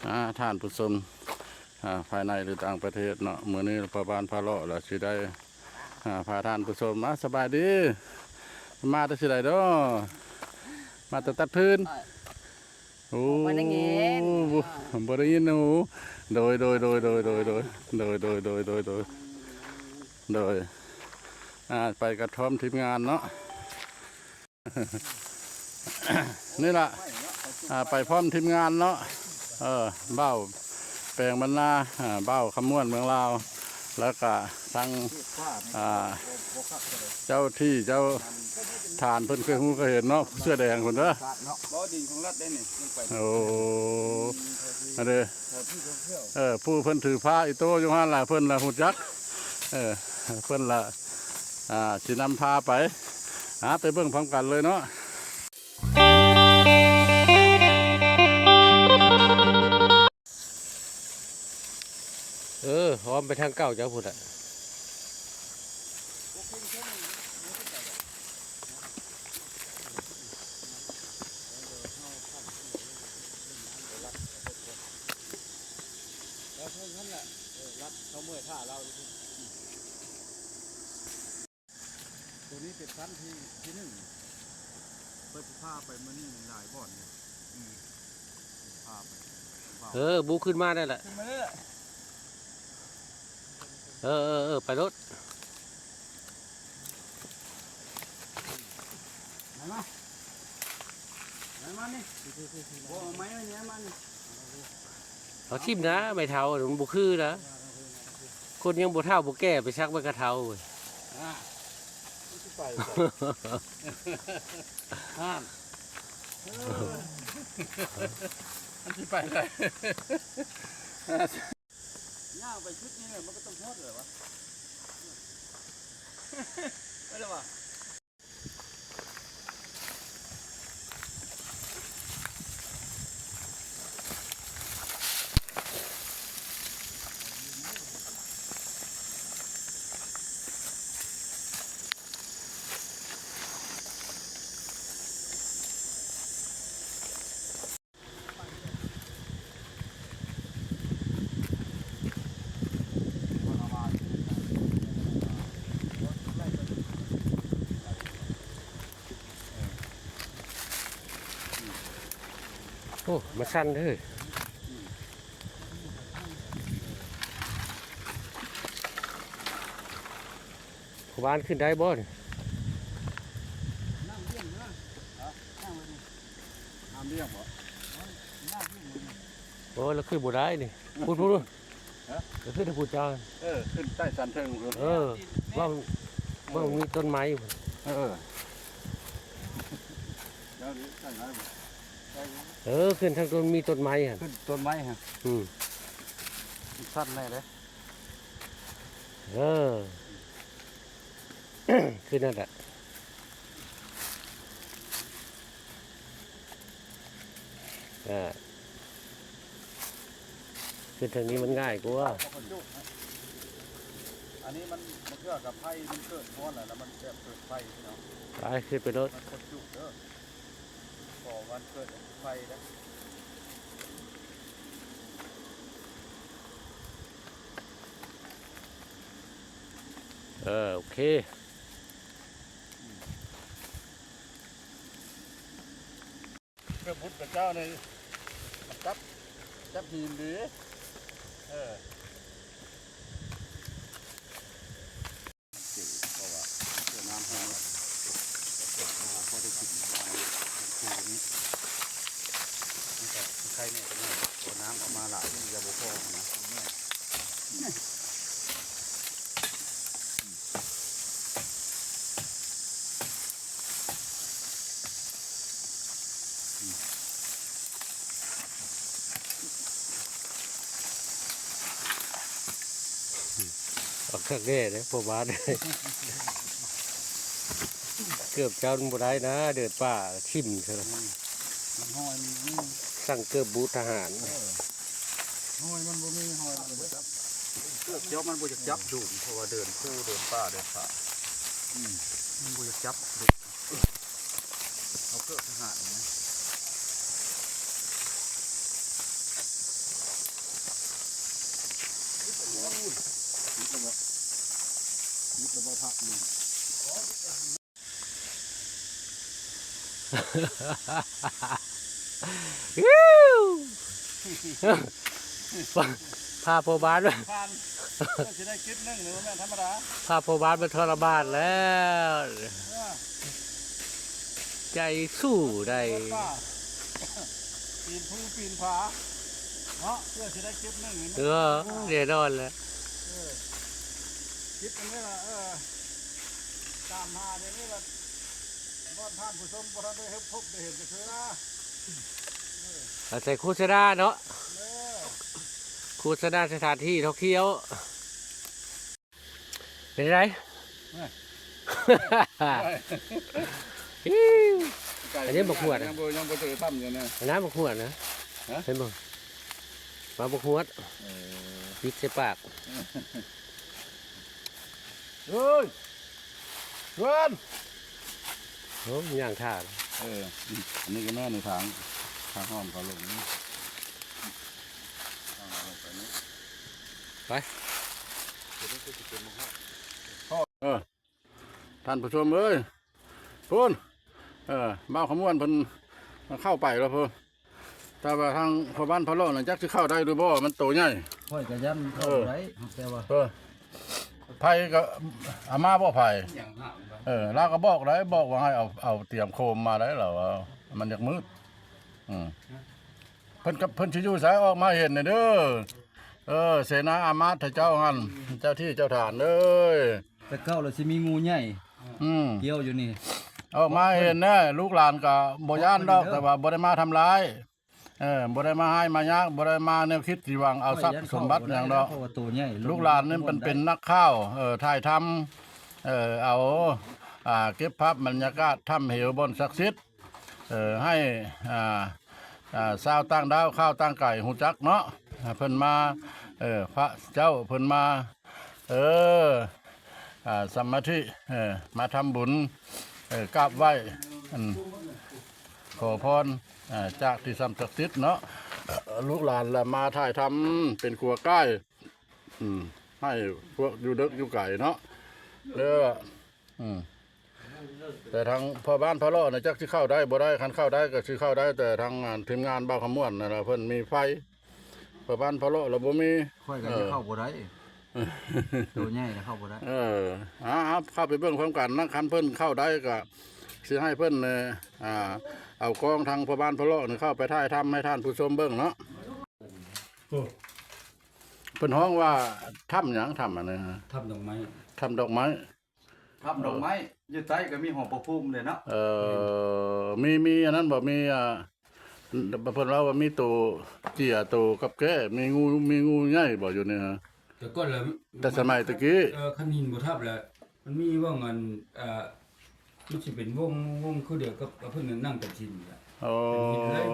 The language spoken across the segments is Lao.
ອ່າ ທ່ານຜູ້ຊົມ ອ່າ ພາຍໃນ ຫຼື ຕ່າງປະເທດເນາະ, ມື້ນີ້ພໍ່ບ້ານພາເລາະລະຊິໄດ້ ອ່າ ພາທ່ານຜູ້ຊົມມາ ສະບາຍດີ ມາແຕ່ທີ່ໃດເດີ? ມາແຕ່ຕັດຟືນ. ໂອ້ ບໍ່ໄດ້ຍິນ ບໍ່ໄດ້ຍິນຫູ. ໂດຍ ໂດຍ ໂດຍ ໂດຍ ໂດຍ ອ່າ ໄປກັບພ້ອມທີມງານເນາະ. ນີ້ລະ ອ່າ ໄປພ້ອມທີມງານເນາະ ເອີ ບ່າວແປງບັນນາ ອ່າ ບ່າວຄຳມ່ວນເມືອງລາວ ແລ້ວກະທັງ ອ່າ ເຈົ້າທີ່ເຈົ້າຖານເພິ່ນເຄີຍຮູ້ເຄີຍເຫັນເນາະ ເສື້ອແດງພຸ້ນເດີ. ບໍ່ ດິນຂອງລັດໄດ໋ນີ້ ລົງໄປ. ໂອ້ ອັນເດ ເອີ ຜູ້ເພິ່ນຖືພາອີໂຕ້ຢູ່ຫັ້ນລະ ເພິ່ນລະຮູ້ຈັກ ເອີ ເພິ່ນລະ ອ່າ ຊິນຳພາໄປ ຫາໄປເບິ່ງພ້ອມກັນເລີຍເນາະ. ເອີ ອ້ອມໄປທາງເກົ່າເຈົ້າພຸ້ນລະ. ໂຕນີ້ເປັນຊັ້ນທີ ທີໜຶ່ງ ເພິ່ນຊິພາໄປມື້ນີ້ຫຼາຍບ່ອນເດ. ອືມ ພາໄປ ເອີ ບຸກຂຶ້ນມາໄດ້ແຫຼະ ຂຶ້ນມາເລີຍ. ເອີ ເອີ ເອີ ໄປໂລດ. ມາ ມາ ມານີ້ ບໍ່ ເອົາໄມ້ໄວ້ນີ້ ມານີ້. ເອົາຖິ້ມນະ ໄມ້ເຖົ້າມັນບໍ່ຄືນະ. ຄົນຍັງບໍ່ເຖົ້າບໍ່ແກ່ໄປສັກໃບກະເທົາເວີຍ. ອ່າ ມັນຊິໄປໃສ? ຫັ້ນ ເອີ ມັນຊິໄປໃສ? ຍ່າງໄປຈຸດນີ້ແຫຼະ ມັນກໍຕ້ອງຮອດແຫຼະວະ ໄປແລ້ວວະ. ໂອ້ ມັນສັ່ນເດີ. ຜູ້ບ້ານຂຶ້ນໄດ້ບໍ່ນີ້? ນ້ຳລ້ຽງເດີ ນ້ຳລ້ຽງບໍ່? ໂອ້ຍ ລາວຂຶ້ນບໍ່ໄດ້ນີ້ ພຸ້ນໆ ຮະ? ລາວຂຶ້ນໄດ້ພຸ້ນເຈົ້າ. ເອີ ຂຶ້ນໃຕ້ສັນເທິງພຸ້ນ. ເອີ ວ່າ ວ່າມີຕົ້ນໄມ້ພຸ້ນ. ເອີ ເອີ ຂຶ້ນທາງຕົ້ນ ມີຕົ້ນໄມ້ຫັ້ນ ຂຶ້ນຕົ້ນໄມ້ຫັ້ນ. ອືມ ມັນສັ່ນແນ່ເດ້. ເອີ ຄືນັ້ນແຫຼະ ອ່າ ຂຶ້ນທາງນີ້ມັນງ່າຍກວ່າ. ອັນນີ້ມັນ ບາງເທື່ອກັບໄຟມັນເກີດຮ້ອນແລ້ວ ແລ້ວມັນແບບເກີດໄຟເນາະ. ໄປ ຂຶ້ນໄປໂລດ ມັນຄົນຈຸເດີ. ບໍ່ ມັນເກີດໄຟເດ້. ເອີ ໂອເຄ. ເກີດບຸດກັບເຈົ້ານີ້ ມັນຈັບ ຈັບຫີນດີ. ເອີ. ເພາະວ່າເພື່ອນ້ຳໃຫ້ໝົດ ພໍໄດ້ກິນ ຄືນີ້ ມັນກໍໄຄແນ່ ແຕ່ວ່ານ້ຳອອກມາຫຼາຍ ມັນຈະບໍ່ພໍນະ. ເອົາຄັກແນ່ເດ້ພໍ່ບ້ານ ເກືອບຈຳບໍ່ໄດ້ນະ ເດີນປ່າຖິ້ມຊະລະ. ອືມ ມັນຮອຍມັນບໍ່ມີ ສັ່ງເກີບບູດທະຫານ. ເອີ ຮອຍມັນບໍ່ມີ ຮອຍມັນບໍ່ຈັບ ເກືອບຈຳມັນບໍ່ຢາກຈັບໂດນ ເພາະວ່າເດີນພູ ເດີນປ່າ ເດີນຜາ. ອືມ ມັນບໍ່ຢາກຈັບໂດນ. ເອົາເກີບທະຫານນະ. ດແລ້ວບໍ່ ຕິດແລ້ວບໍ່ພັກນີ້ ພາພໍ່ບ້ານ ຜ່ານ ຊິໄດ້ກິບໜຶ່ງນີ້ບໍ່ແມ່ນທຳມະດາ ພາພໍ່ບ້ານມາທໍລະມານແລ້ວ ເອີ ໃຈສູ້ໄດ໋ ປີນພູປີນຜາເນາະ ເພື່ອຊິໄດ້ກິບໜຶ່ງນີ້ ເອີ ແນ່ນອນແຫຼະ ເອີ ກິບອັນນີ້ລະ ເອີ ຕາມຫາດຽວນີ້ລະ ບ່ອນທ່ານຜູ້ຊົມບໍ່ທັນໄດ້ເຫັນ ພົບໄດ້ເຫັນຈັກເທື່ອ ເອີ ອາໄສໂຄສະນາເນາະ ເອີ ໂຄສະນາສະຖານທີ່ທ່ອງທ່ຽວ ເປັນໃດ? ອັນນີ້ບັກຫວດ ຍັງບໍ່ ຍັງບໍ່ເຈີຖ້ຳຢູ່ນະ ອັນນັ້ນບັກຫວດນະ ຮະ? ເຫັນບໍ່? ມາບັກຫວດ ເອີ ປິດໃສ່ປາກ ເອີຍ ຊວນ ໂອ້ ຍ່າງທ່າ ເອີ ອັນນີ້ກໍແມ່ນໃນທາງ ທາງຫ້ອມເຂົາລົງນີ້ ທາງເຮົາລົງໄປນີ້ ໄປ ເອີ ທ່ານຜູ້ຊົມເອີຍ ພຸ້ນ ເອີ ບ່າວຂະມວນເພິ່ນເຂົ້າໄປແລ້ວພຸ້ນ ແຕ່ວ່າທາງພໍ່ບ້ານພະເລາະນະ ຈັກຊິເຂົ້າໄດ້ຫຼືບໍ່ ມັນໂຕໃຫຍ່ ຂ້ອຍກໍຢ້ານເຂົ້າ ເອີ ບໍ່ໄດ້ ແຕ່ວ່າ ເອີ ໄຜກໍເອົາມາບໍ່ໄຜ ຫຍັງຫາ ເອີ ລາວກໍບອກໄດ້ ບອກວ່າໃຫ້ເອົາ ເອົາຕຽມໂຄມມາໄດ້ ລາວວ່າມັນຢາກມືດ ອືມ ເພິ່ນກໍ ເພິ່ນຊິຢູ່ໃສ ອອກມາເຫັນແດ່ເດີ ເອີ ເສນາອາມາດເຈົ້າຫັ້ນ ເຈົ້າທີ່ເຈົ້າຖານເອີຍ ແຕ່ເກົ່າລະຊິມີງູໃຫຍ່ ອືມ ກ່ຽວຢູ່ນີ້ ອອກມາເຫັນແດ່ ລູກຫຼານກໍບໍ່ຢ້ານດອກ ແຕ່ວ່າບໍ່ໄດ້ມາທຳລາຍ ເອີ ບໍ່ໄດ້ມາຮ້າຍມາຍາກ ບໍ່ໄດ້ມາແນວຄິດຊິຫວັງເອົາຊັບສົມບັດຫຍັງດອກ ລູກຫຼານນີ້ມັນເປັນນັກຂ່າວ ເອີ ຖ່າຍທຳ ເອີ ເອົາ ອ່າ ເກັບພາບບັນຍາກາດຖ້ຳເຫວບ່ອນສັກສິດ ເອີ ໃຫ້ ອ່າ ອ່າ ຊາວຕ່າງດ້າວ ຂ່າວຕ່າງໄກຮູ້ຈັກເນາະ ເພິ່ນມາ ເອີ ພະເຈົ້າເພິ່ນມາ ເອີ ອ່າ ສະມາທິ ເອີ ມາທຳບຸນ ເອີ ກາບໄຫວ້ ອັນ ຂໍພອນ ອ່າ ຈາກທີ່ສ່ຳສັກສິດເນາະ ລູກຫຼານລະມາຖ່າຍທຳເປັນຄົວກາຍ ອືມ ໃຫ້ພວກຢູ່ເດິກຢູ່ໄກເນາະ ເດີ ອືມ ແຕ່ທາງພໍ່ບ້ານພະເລາະນະ ຈັກຊິເຂົ້າໄດ້ບໍ່ໄດ້ ຄັນເຂົ້າໄດ້ກໍຊິເຂົ້າໄດ້ ແຕ່ທາງ ອ່າ ທີມງານບ່າວຂະມວນນັ້ນລະ ເພິ່ນມີໄຟ ພໍ່ບ້ານພະເລາະລະບໍ່ມີ ຂ້ອຍກໍ ເອີ ເຂົ້າບໍ່ໄດ້ ໂຕໃຫຍ່ລະເຂົ້າບໍ່ໄດ້ ເອີ ເອົາ ເຂົ້າໄປເບິ່ງພ້ອມກັນນະ ຄັນເພິ່ນເຂົ້າໄດ້ກໍຊິໃຫ້ເພິ່ນ ເອີ ອ່າ ເອົາກ້ອງທາງພໍ່ບ້ານພະເລາະນີ້ເຂົ້າໄປຖ່າຍທຳໃຫ້ທ່ານຜູ້ຊົມເບິ່ງເນາະ ໂອ້ ເພິ່ນຮ້ອງວ່າຖ້ຳຫຍັງ ຖ້ຳອັນນັ້ນ ຖ້ຳດອກໄມ້ ຖ້ຳດອກໄມ້ ຖ້ຳດອກໄມ້ ຢູ່ໃຕ້ກໍມີຫອພະພູມເດ້ເນາະ ເອີ ມີ ມີອັນນັ້ນບໍ່ ມີ ອ່າ ເພິ່ນເລົ່າວ່າມີໂຕເຈຍ ໂຕກັບແກ້ ມີງູ ມີງູໃຫຍ່ບໍ່ຢູ່ນີ້ຮະ ແຕ່ກ່ອນລະ ແຕ່ສະໄໝຕະກີ້ ເອີ ຄັນຫີນບໍ່ທັບລະ ມັນມີວ່າງອັນ ອ່າ ມັນຊິເປັນວົງ ວົງຄືດຽວກັບ ກັບເພິ່ນນັ່ງກັນຊິນນີ້ລະ ໂອ້ ເປັນຫີນເລີຍ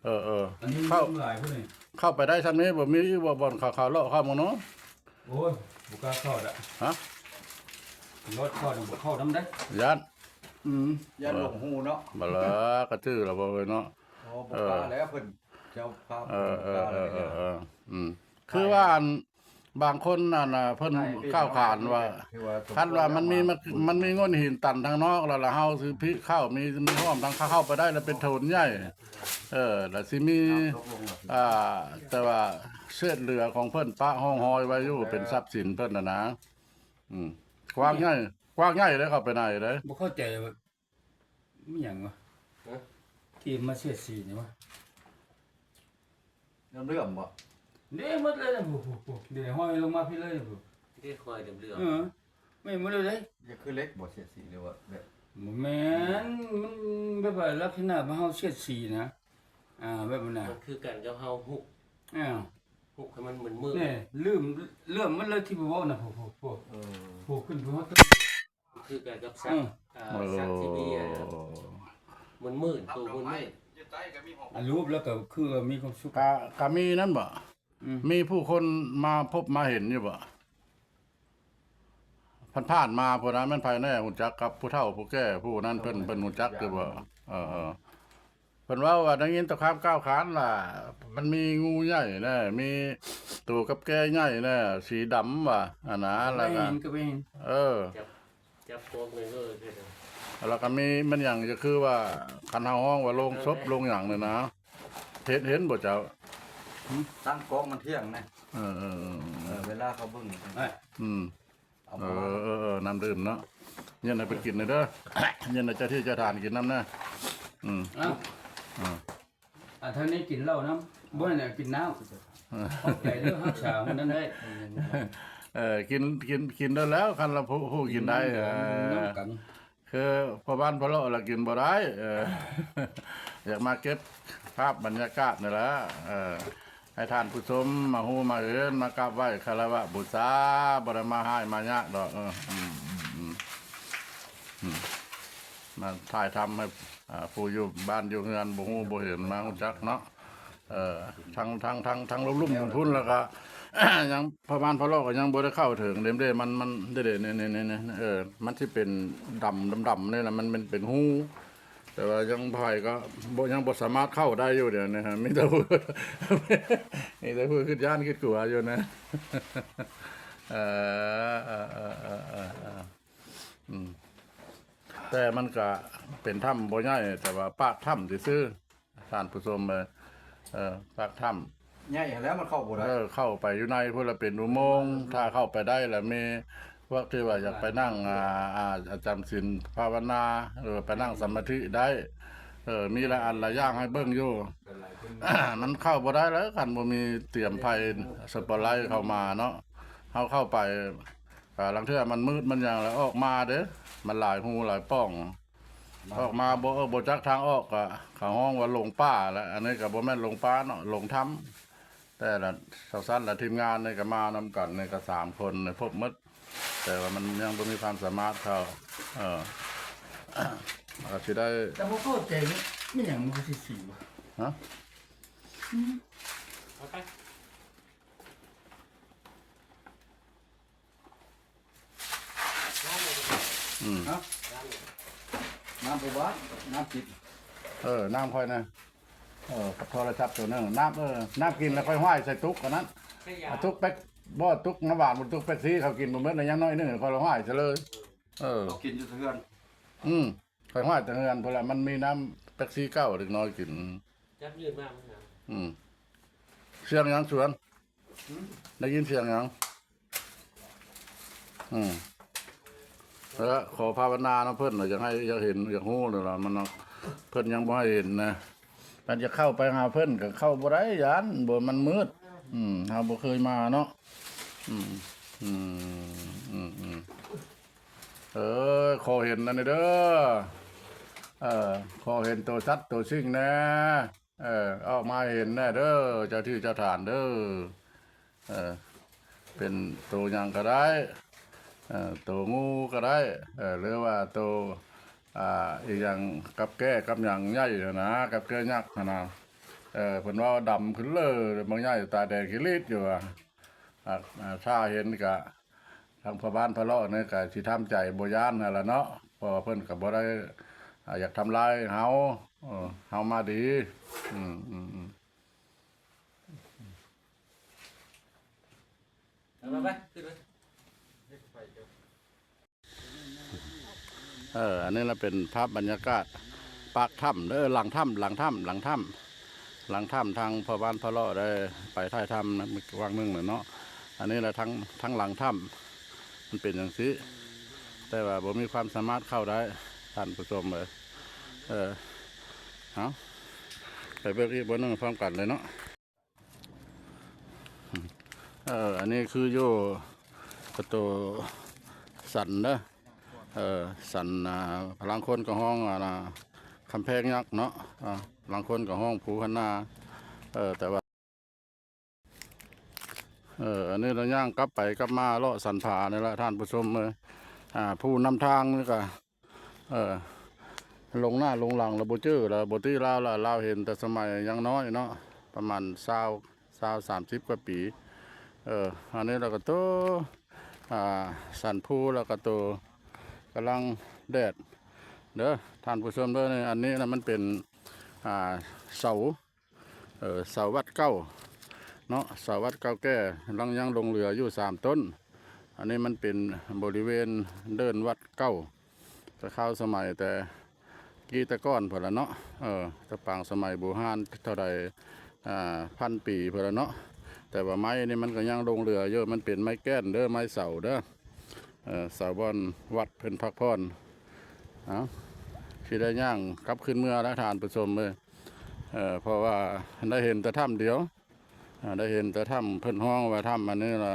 ເອີໆ ອັນນີ້ ເຂົ້າ ວງຫຼາຍພຸ້ນນີ້ ເຂົ້າໄປໄດ້ຊ່ຳນີ້ ບໍ່ມີບໍ່ ບ່ອນເຂົາ ເຂົາເລາະເຂົ້າໝົດເນາະ ໂອ້ຍ ບໍ່ກ້າເຂົ້າດອກ ຮະ ລອດເຂົ້ານຳບໍ່ເຂົ້ານຳໄດ໋ ຢ້ານ ອືມ ຢ້ານຫຼົງຮູເນາະ ບໍ່ລະ ກະຈື່ລະບໍ່ເອີຍເນາະ ໂອ້ ບໍ່ກ້າແລ້ວ ເອີ ເພິ່ນເຈົ້າພາບ ເອີໆ ບໍ່ກ້າແລ້ວ ເອີໆ ອືມ ຄືວ່າອັນ ບາງຄົນນັ້ນນະ ເພິ່ນກ່າວຂານວ່າ ຄັນວ່າມັນມີ ມັນມີໂງ່ນຫີນຕັນທາງນອກ ແລ້ວ ແລ້ວເຮົາຊິພິເຂົ້າ ມີ ມີຫ້ອມທາງເຂົ້າໄປໄດ້ ແລ້ວເປັນໂຖນໃຫຍ່ ເອີ ແລ້ວຊິມີ ອ່າ ແຕ່ວ່າເສດເຫຼືອຂອງເພິ່ນປະຮ່ອງຮອຍໄວ້ຢູ່ ເປັນຊັບສິນເພິ່ນຫັ້ນນະ ອືມ ກວ້າງໃຫຍ່ ກວ້າງໃຫຍ່ເດ້ ເຂົ້າໄປໃນເດ້ ບໍ່ເຂົ້າໃຈວ່າ ມີຫຍັງວະ? ຮະ? ທີ່ມາສຽດສີນີ້ວະ? ເຫຼື້ອມໆບໍ່? ເດ້ໝົດເລີຍນະ ຜູ້ ຜູ້ ຜູ້ ເດ້ຫ້ອຍລົງມາພີ້ເລີຍຜູ້ ເດ້ຫ້ອຍເຫຼື້ອມໆ ເອີ ແມ່ນໝົດເລີຍເດ້ ຢາກຄືເຫຼັກບໍ່ ສຽດສີ ຫຼືວ່າແບບ ບໍ່ແມ່ນ ມັນແບບວ່າລັກສະນະວ່າເຮົາສຽດສີນະ ອ່າ ແບບນັ້ນນະ ມັນຄືກັນກັບເຮົາຫຸກ ອ່າ ຫຸກໃຫ້ມັນມືດໆ ນີ້ ເຫຼື້ອມ ເຫຼື້ອມໝົດເລີຍທີ່ບໍ່ເວົ້ານະ ຜູ້ ຜູ້ ຜູ້ ເອີ ຜູ້ຂຶ້ນຜູ້ຮອດ ຄືກັນກັບສັກ ເອີ ອ່າ ເອີ ສັກທີ່ມີອັນນັ້ນ ໝື່ນໆ ໂຕໝື່ນໆ ອັນຮູບແລ້ວກໍຄືມີຄວາມສຸກ ກະ ກະມີນັ້ນບໍ່? ອືມ ມີຜູ້ຄົນມາພົບມາເຫັນຢູ່ບໍ່? ຜ່ານໆມາພຸ້ນນະ ແມ່ນໃຜແດ່ຮູ້ຈັກກັບຜູ້ເຖົ້າຜູ້ແກ່ຜູ້ນັ້ນ ເພິ່ນ ເພິ່ນຮູ້ຈັກຢູ່ບໍ່? ເອີ ເອີ. ພິ່ນເວົ້າວ່າໄດ້ຍິນແຕ່ຄວາມກ້າວຂານວ່າ ມັນມີງູໃຫຍ່ແດ່ ມີໂຕກັບແກ້ໃຫຍ່ແດ່ ສີດຳວ່າ ອັນນະ ແລ້ວກໍ ກໍໄປເຫັນ ກໍໄປເຫັນ ເອີ ຈັບ ຈັບໂຄກເລີຍ ເອີ ເຮັດ ແລ້ວກໍມີແມ່ນຫຍັງ ກໍຄືວ່າ ຄັນເຮົາຮ້ອງວ່າໂລງສົບ ເອີ ໂລງຫຍັງນີ້ນະ ເຫັນ ເຫັນບໍ່ເຈົ້າ? ຫືມ? ຕັ້ງກ້ອງມັນທ່ຽງນະ ເອີ ເອີ ເອີ ເອີ ເວລາເຂົາເບິ່ງ ອືມ ເອົາ ເອີ ເອີ ເອີ ນ້ຳດື່ມເນາະ ເຢັນໃຫ້ເພິ່ນກິນແດ່ເດີ ເຢັນໃຫ້ເຈົ້າທີ່ເຈົ້າທານກິນນຳນະ ອືມ ເອົາ ເອົາ ອັນທາງນີ້ກິນເຫຼົ້ານຳ ບໍ່ໃຫ້ນະກິນນ້ຳ ເອີ ຂອບໃຈເດີຮັກສາມື້ນັ້ນໄດ້ ເອີ ກິນ ກິນ ກິນໄດ້ແລ້ວ ຄັນລະຜູ້ ຜູ້ກິນໄດ້ ກິນ ເອີ ນຳກັນ ຄືພໍ່ບ້ານພໍ່ເລາະລະກິນບໍ່ໄດ້ ເອີ ຢາກມາເກັບພາບບັນຍາກາດນີ້ລະ ເອີ ໃຫ້ທ່ານຜູ້ຊົມມາຮູ້ມາເຫັນ ມາກາບໄຫວ້ຄາລະວະບູຊາ ບໍ່ໄດ້ມາຮ້າຍມາຍາກດອກ ເອີ ອືມ ອືມ ອືມ ອືມ ມາຖ່າຍທຳໃຫ້ ອ່າ ຜູ້ຢູ່ບ້ານຢູ່ເຮືອນບໍ່ຮູ້ບໍ່ເຫັນ ມາຮູ້ຈັກເນາະ ເອີ ທາງ ທາງ ທາງ ທາງລຸ່ມໆພຸ້ນ ແລ້ວກໍ ຍັງ ພໍ່ບ້ານພໍ່ເລາະກໍຍັງບໍ່ໄດ້ເຂົ້າເຖິງເດ້ ມັນ ມັນ ເດ້ ເດ້ ນີ້ ນີ້ ນີ້ ເອີ ມັນຊິເປັນດຳ ດຳໆນີ້ນະ ມັນ ມັນເປັນຮູ ແຕ່ວ່າຍັງໃຜກໍບໍ່ ຍັງບໍ່ສາມາດເຂົ້າໄດ້ຢູ່ດຽວນີ້ ມີແຕ່ຜູ້ ມີແຕ່ຜູ້ຄິດຢ້ານຄິດກົວຢູ່ນະ ເອີ ເອີ ອືມ ແຕ່ມັນກະເປັນຖ້ຳບໍ່ໃຫຍ່ ແຕ່ວ່າປາກຖ້ຳຊື່ໆ ທ່ານຜູ້ຊົມເອີຍ ເອີ ປາກຖ້ຳ ໃຫຍ່ຫັ້ນແຫຼະ ມັນເຂົ້າບໍ່ໄດ້ ເອີ ເຂົ້າໄປຢູ່ໃນພຸ້ນລະເປັນອຸໂມງ ຖ້າເຂົ້າໄປໄດ້ລະມີພວກທີ່ວ່າຢາກໄປນັ່ງ ອ່າ ອ່າ ຈຳສິນພາວະນາ ຫຼືວ່າໄປນັ່ງສະມາທິໄດ້ ເອີ ມີຫຼາຍອັນຫຼາຍຢ່າງໃຫ້ເບິ່ງຢູ່ ມັນເຂົ້າບໍ່ໄດ້ແລ້ວ ຄັນບໍ່ມີຕຽມໄຟສະປອດໄລເຂົ້າມາເນາະ ເຮົາເຂົ້າໄປ ອ່າ ລາງເທື່ອມັນມືດມັນຫຍັງ ແລ້ວອອກມາເດ້ ມັນຫຼາຍຮູຫຼາຍປ່ອງ ອອກມາບໍ່ ເອີ ບໍ່ຈັກທາງອອກ ກໍເຂົາຮ້ອງວ່າຫຼົງປ່າ ແລະ ອັນນີ້ກໍບໍ່ແມ່ນຫຼົງປ່າເນາະ ຫຼົງຖ້ຳ ແຕ່ລະ ເຈົ້າຊັ້ນ ແລະ ທີມງານນີ້ກໍມານຳກັນນີ້ກໍສາມຄົນນີ້ ພົບໝົດ ແຕ່ວ່າມັນຍັງບໍ່ມີຄວາມສາມາດເຂົ້າ ເອີ ກໍຊິໄດ້ ແຕ່ບໍ່ເຂົ້າໃຈ ແມ່ນຫຍັງມັນຄືຊິສີວະ? ຮະ? ອືມ ເອົາໄປ ອືມ ຮະ? ນ້ຳຜູ້ບ່າວ ນ້ຳຈິບ ເອີ ນ້ຳຂ້ອຍນະ ເອີ ກັບໂທລະສັບໂຕໜຶ່ງ ນ້ຳ ເອີ ນ້ຳກິນແລ້ວຂ້ອຍຫ້ວຍໃສ່ຕຸກອັນນັ້ນ ຕຸກເປັກ ບໍ່ ຕຸກນ້ຳຫວານ ຕຸກເປັກຊີ ເຂົາກິນບໍ່ໝົດ ຍັງໜ້ອຍໜຶ່ງ ຂ້ອຍລະຫ້ວຍໃສ່ເລີຍ ເອີ ເຂົາກິນຢູ່ເຮືອນ ອືມ ຂ້ອຍຫ້ວຍແຕ່ເຮືອນພຸ້ນລະ ມັນມີນ້ຳເປັກຊີເກົ່າ ເດັກນ້ອຍກິນ ຈັບຍື່ນມາ ອືມ ສຽງຫຍັງສວນ? ໄດ້ຍິນສຽງຫຍັງ? ອືມ ແລ້ວຂໍພາວະນານຳເພິ່ນ ຢາກໃຫ້ ຢາກເຫັນ ຢາກຮູ້ແລ້ວລະ ມັນ ເພິ່ນຍັງບໍ່ໃຫ້ເຫັນນະ ຄັນຈະເຂົ້າໄປຫາເພິ່ນກໍເຂົ້າບໍ່ໄດ້ ຢ້ານບໍ່ ມັນມືດ ອືມ ເຮົາບໍ່ເຄີຍມາເນາະ ອືມ ອືມ ອືມ ອືມ ເອີ ຂໍເຫັນອັນນີ້ເດີ ເອີ ຂໍເຫັນໂຕສັດໂຕສິ່ງແດ່ ເອີ ອອກມາເຫັນແດ່ເດີ ເຈົ້າທີ່ເຈົ້າທານເດີ ເອີ ເປັນໂຕຫຍັງກໍໄດ້ ເອີ ໂຕງູກໍໄດ້ ເອີ ຫຼືວ່າໂຕ ອ່າ ອີຫຍັງ ກັບແກ້ກັບຫຍັງໃຫຍ່ຫັ້ນນະ ກັບແກ້ຍັກຫັ້ນນະ ເອີ ເພິ່ນເວົ້າດຳຂຶ້ນເລີຍ ບາງໃຫຍ່ຕາແດງຂີ້ລີດຢູ່ວ່າ ອ່າ ຖ້າເຫັນກະ ທາງພໍ່ບ້ານພາເລາະນີ້ກໍຊິທຳໃຈບໍ່ຢ້ານຫັ້ນລະເນາະ ເພາະວ່າເພິ່ນກໍບໍ່ໄດ້ ອ່າ ຢາກທຳລາຍເຮົາ ເອີ ເຮົາມາດີ ອືມ ອືມ ອືມ ເອີ ອັນນີ້ລະເປັນພາບບັນຍາກາດປາກຖ້ຳເດີ ຫຼັງຖ້ຳ ຫຼັງຖ້ຳ ຫຼັງຖ້ຳ ຫຼັງຖ້ຳ ທາງພໍ່ບ້ານພາເລາະໄດ້ໄປຖ່າຍທຳນຳວັງໜຶ່ງແລ້ວເນາະ ອັນນີ້ລະທາງ ທາງຫຼັງຖ້ຳ ມັນເປັນຈັ່ງຊີ້ ແຕ່ວ່າບໍ່ມີຄວາມສາມາດເຂົ້າໄດ້ ທ່ານຜູ້ຊົມເອີຍ ເອີ ເອົາ ໄປເບິ່ງອີກບ່ອນໜຶ່ງພ້ອມກັນເລີຍເນາະ. ເອີ ອັນນີ້ຄືຢູ່ກະໂຕສັນເດີ ເອີ ສັນ ອ່າ ລາງຄົນກໍຮ້ອງ ອ່າ ກຳແພງຍັກເນາະ ອ່າ ລາງຄົນກໍຮ້ອງພູພັນນາ ເອີ ແຕ່ວ່າ ເອີ ອັນນີ້ລະຍ່າງກັບໄປກັບມາເລາະສັນຜານີ້ລະທ່ານຜູ້ຊົມເອີຍ ອ່າ ຜູ້ນຳທາງນີ້ກະ ເອີ ຫຼົງໜ້າຫຼົງຫຼັງລະບໍ່ຈື່ລະ ປົກກະຕິລາວລະ ລາວເຫັນແຕ່ສະໄໝຍັງນ້ອຍເນາະ ປະມານຊາວ ຊາວ ສາມສິບກວ່າປີ ເອີ ອັນນີ້ລະກະໂຕ ອ່າ ສັນພູລະກະໂຕ ກຳລັງແດດເດີທ່ານຜູ້ຊົມເດີ ອັນນີ້ນະມັນເປັນ ອ່າ ເສົາ ເອີ ເສົາວັດເກົ່າເນາະ, ເສົາວັດເກົ່າແກ່ ຍັງ ຍັງຫຼົງເຫຼືອຢູ່ສາມຕົ້ນ. ອັນນີ້ມັນເປັນບໍລິເວນເດີ່ນວັດເກົ່າ ແຕ່ຄາວສະໄໝແຕ່ກີ້ແຕ່ກ່ອນພຸ້ນລະເນາະ, ເອີ ແຕ່ປາງສະໄໝບູຮານເທົ່າໃດ ອ່າ ພັນປີພຸ້ນລະເນາະ. ແຕ່ວ່າໄມ້ນີ້ມັນກໍຍັງຫຼົງເຫຼືອຢູ່, ມັນເປັນໄມ້ແກ່ນເດີ ໄມ້ເສົາເດີ. ເອີ ສາວບ່ອນວັດເພິ່ນພັກຜ່ອນ. ເອົາ ຊິໄດ້ຍ່າງກັບຄືນເມືອແລ້ວທ່ານຜູ້ຊົມເອີຍ. ເອີ ເພາະວ່າໄດ້ເຫັນແຕ່ຖ້ຳດຽວ, ເອີ ໄດ້ເຫັນແຕ່ຖ້ຳ ເພິ່ນຮ້ອງວ່າຖ້ຳອັນນີ້ລະ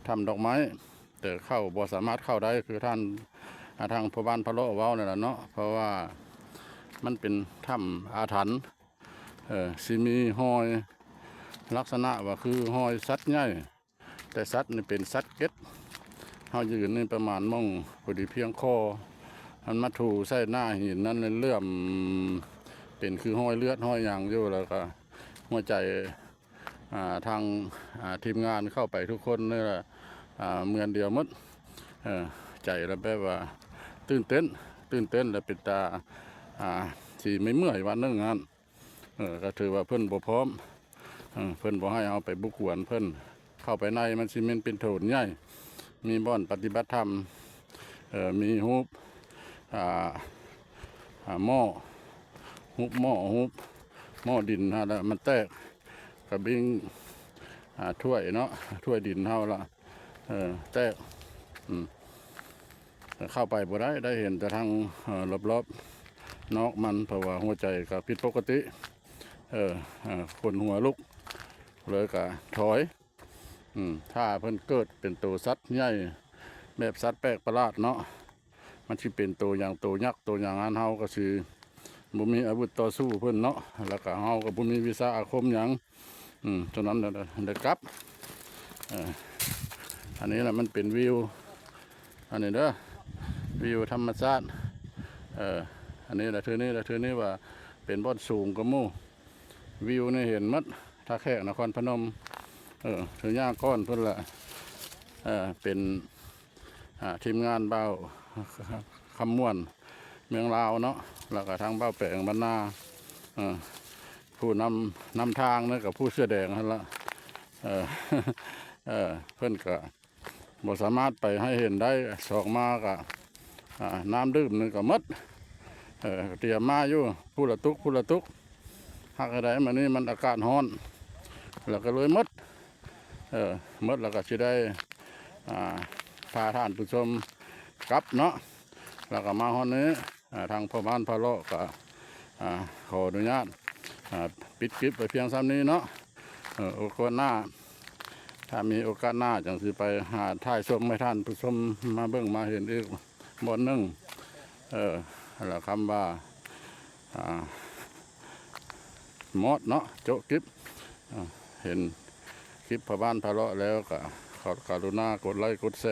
ຖ້ຳດອກໄມ້, ແຕ່ເຂົ້າ ບໍ່ສາມາດເຂົ້າໄດ້ ຄືທ່ານ ອ່າ ທາງພໍ່ບ້ານພະເລາະເວົ້ານັ້ນລະເນາະ, ເພາະວ່າມັນເປັນຖ້ຳອາຖັນ. ເອີ ຊິມີຮອຍ ລັກສະນະວ່າຄືຮອຍສັດໃຫຍ່, ແຕ່ສັດນີ້ເປັນສັດເກັດ. ເຮົາຢືນນີ້ປະມານໝ່ອງພໍດີພຽງຄໍ, ມັນມາຖູໃສ່ໜ້າຫີນນັ້ນເຫຼື້ອມ ເປັນຄືຮອຍເລືອດຮອຍຫຍັງຢູ່, ແລ້ວກໍຫົວໃຈ ອ່າ ທາງ ອ່າ ທີມງານເຂົ້າໄປທຸກຄົນນີ້ລະ ອ່າ ເໝືອນດຽວໝົດ. ເອີ ໃຈລະແບບວ່າຕື່ນເຕັ້ນ, ຕື່ນເຕັ້ນ ແລະ ເປັນຕາ ອ່າ ຊິເມື່ອຍໆ ວັນໜຶ່ງຫັ້ນ. ເອີ ກໍຖືວ່າເພິ່ນບໍ່ພ້ອມ, ເອີ ເພິ່ນບໍ່ໃຫ້ເຮົາໄປບຸກກວນເພິ່ນ. ເຂົ້າໄປໃນມັນຊິແມ່ນເປັນໂຖນໃຫຍ່, ມີບ່ອນປະຕິບັດທຳ, ເອີ ມີຮູບ ອ່າ ອ່າ ໝໍ້, ຮູບໝໍ້, ຮູບໝໍ້ດິນຫັ້ນລະ ມັນແຕກກະບິ້ງ ອ່າ ຖ້ວຍເນາະ, ຖ້ວຍດິນເຮົາລະ ເອີ ແຕກ. ອືມ ເຂົ້າໄປບໍ່ໄດ້, ໄດ້ເຫັນແຕ່ທາງ ເອີ ລອບໆນອກມັນ, ເພາະວ່າຫົວໃຈກໍຜິດປົກກະຕິ, ເອີ ເອີ ຂົນຫົວລຸກ, ເລີຍກະຖອຍ. ອືມ ຖ້າເພິ່ນເກີດເປັນໂຕສັດໃຫຍ່ ແບບສັດແປກປະຫຼາດເນາະ, ມັນຊິເປັນໂຕຫຍັງ ໂຕຍັກ ໂຕຫຍັງຫັ້ນ ເຮົາກໍຊິບໍ່ມີອາວຸດຕໍ່ສູ້ເພິ່ນເນາະ, ແລ້ວກໍເຮົາກໍບໍ່ມີວິຊາອາຄົມຫຍັງ. ອືມ ສະນັ້ນ ໄດ້ກັບ. ເອີ ອັນນີ້ລະ ມັນເປັນວິວ ອັນນີ້ເດີ ວິວທຳມະຊາດ. ເອີ ອັນນີ້ລະ ເທື່ອນີ້ລະ ເທື່ອນີ້ວ່າເປັນບ່ອນສູງກວ່າໝູ່, ວິວນີ້ເຫັນໝົດ ທ່າແຂກ ນະຄອນພະນົມ. ເອີ ເທື່ອຍ່າງກ່ອນພຸ້ນລະ ເອີ ເປັນ ອ່າ ທີມງານບ່າວຄຳມ່ວນ ເມືອງລາວເນາະ, ແລ້ວກໍທາງບ່າວແປງບັນນາ ເອີ ຜູ້ນຳ ນຳທາງເນາະ ກັບຜູ້ເສື້ອແດງຫັ້ນລະ. ເອີ ເອີ ເພິ່ນກໍບໍ່ສາມາດໄປໃຫ້ເຫັນໄດ້, ສອງມາກໍ ອ່າ ນ້ຳດື່ມນີ້ກໍໝົດ, ເອີ ຕຽມມາຢູ່ ຜູ້ລະຕຸກ ຜູ້ລະຕຸກ. ຫາກໃດມື້ນີ້ມັນອາກາດຮ້ອນ ແລ້ວກໍເລີຍໝົດ. ເອີ ໝົດແລ້ວກໍຊິໄດ້ ອ່າ ພາທ່ານຜູ້ຊົມກັບເນາະ, ແລ້ວກໍມາຮອດນີ້ ອ່າ ທາງພໍ່ບ້ານພະເລາະກໍ ອ່າ ຂໍອະນຸຍາດ ອ່າ ປິດຄລິບໄວ້ພຽງສ່ຳນີ້ເນາະ. ເອີ ໂອກາດໜ້າ ຖ້າມີໂອກາດໜ້າ ຈັ່ງຊິໄປຫາຖ່າຍຊົມໃຫ້ທ່ານຜູ້ຊົມມາເບິ່ງມາເຫັນອີກບ່ອນໜຶ່ງ. ເອີ ແລ້ວຄຳວ່າ ອ່າ ມອດເນາະ ໂຈະກິບ ເຫັນຄລິບພໍ່ບ້ານພາເລາະແລ້ວ ກໍຂໍກະລຸນາກົດໄລ້ກົດແຊ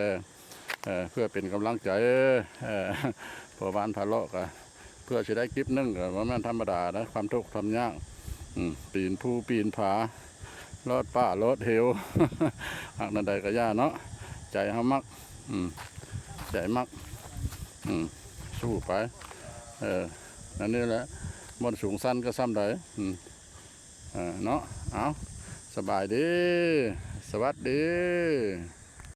ເພື່ອເປັນກຳລັງໃຈ ພໍ່ບ້ານພາເລາະ ກໍເພື່ອຊິໄດ້ຄລິບໜຶ່ງ ກໍບໍ່ແມ່ນທຳມະດານະ ຄວາມທຸກຄວາມຍາກ ປີນພູປີນຜາ ລອດປ່າລອດເຫວ ຫາກແນວໃດກໍຢ່າເນາະ ໃຈເຮົາມັກ ໃຈມັກ ສູ້ໄປ ເອີ ອັນນີ້ແຫຼະ ບ່ອນສູງຊັນກໍສ່ຳໃດ ເນາະ ເອົາ ສະບາຍດີ ສະຫວັດດີ.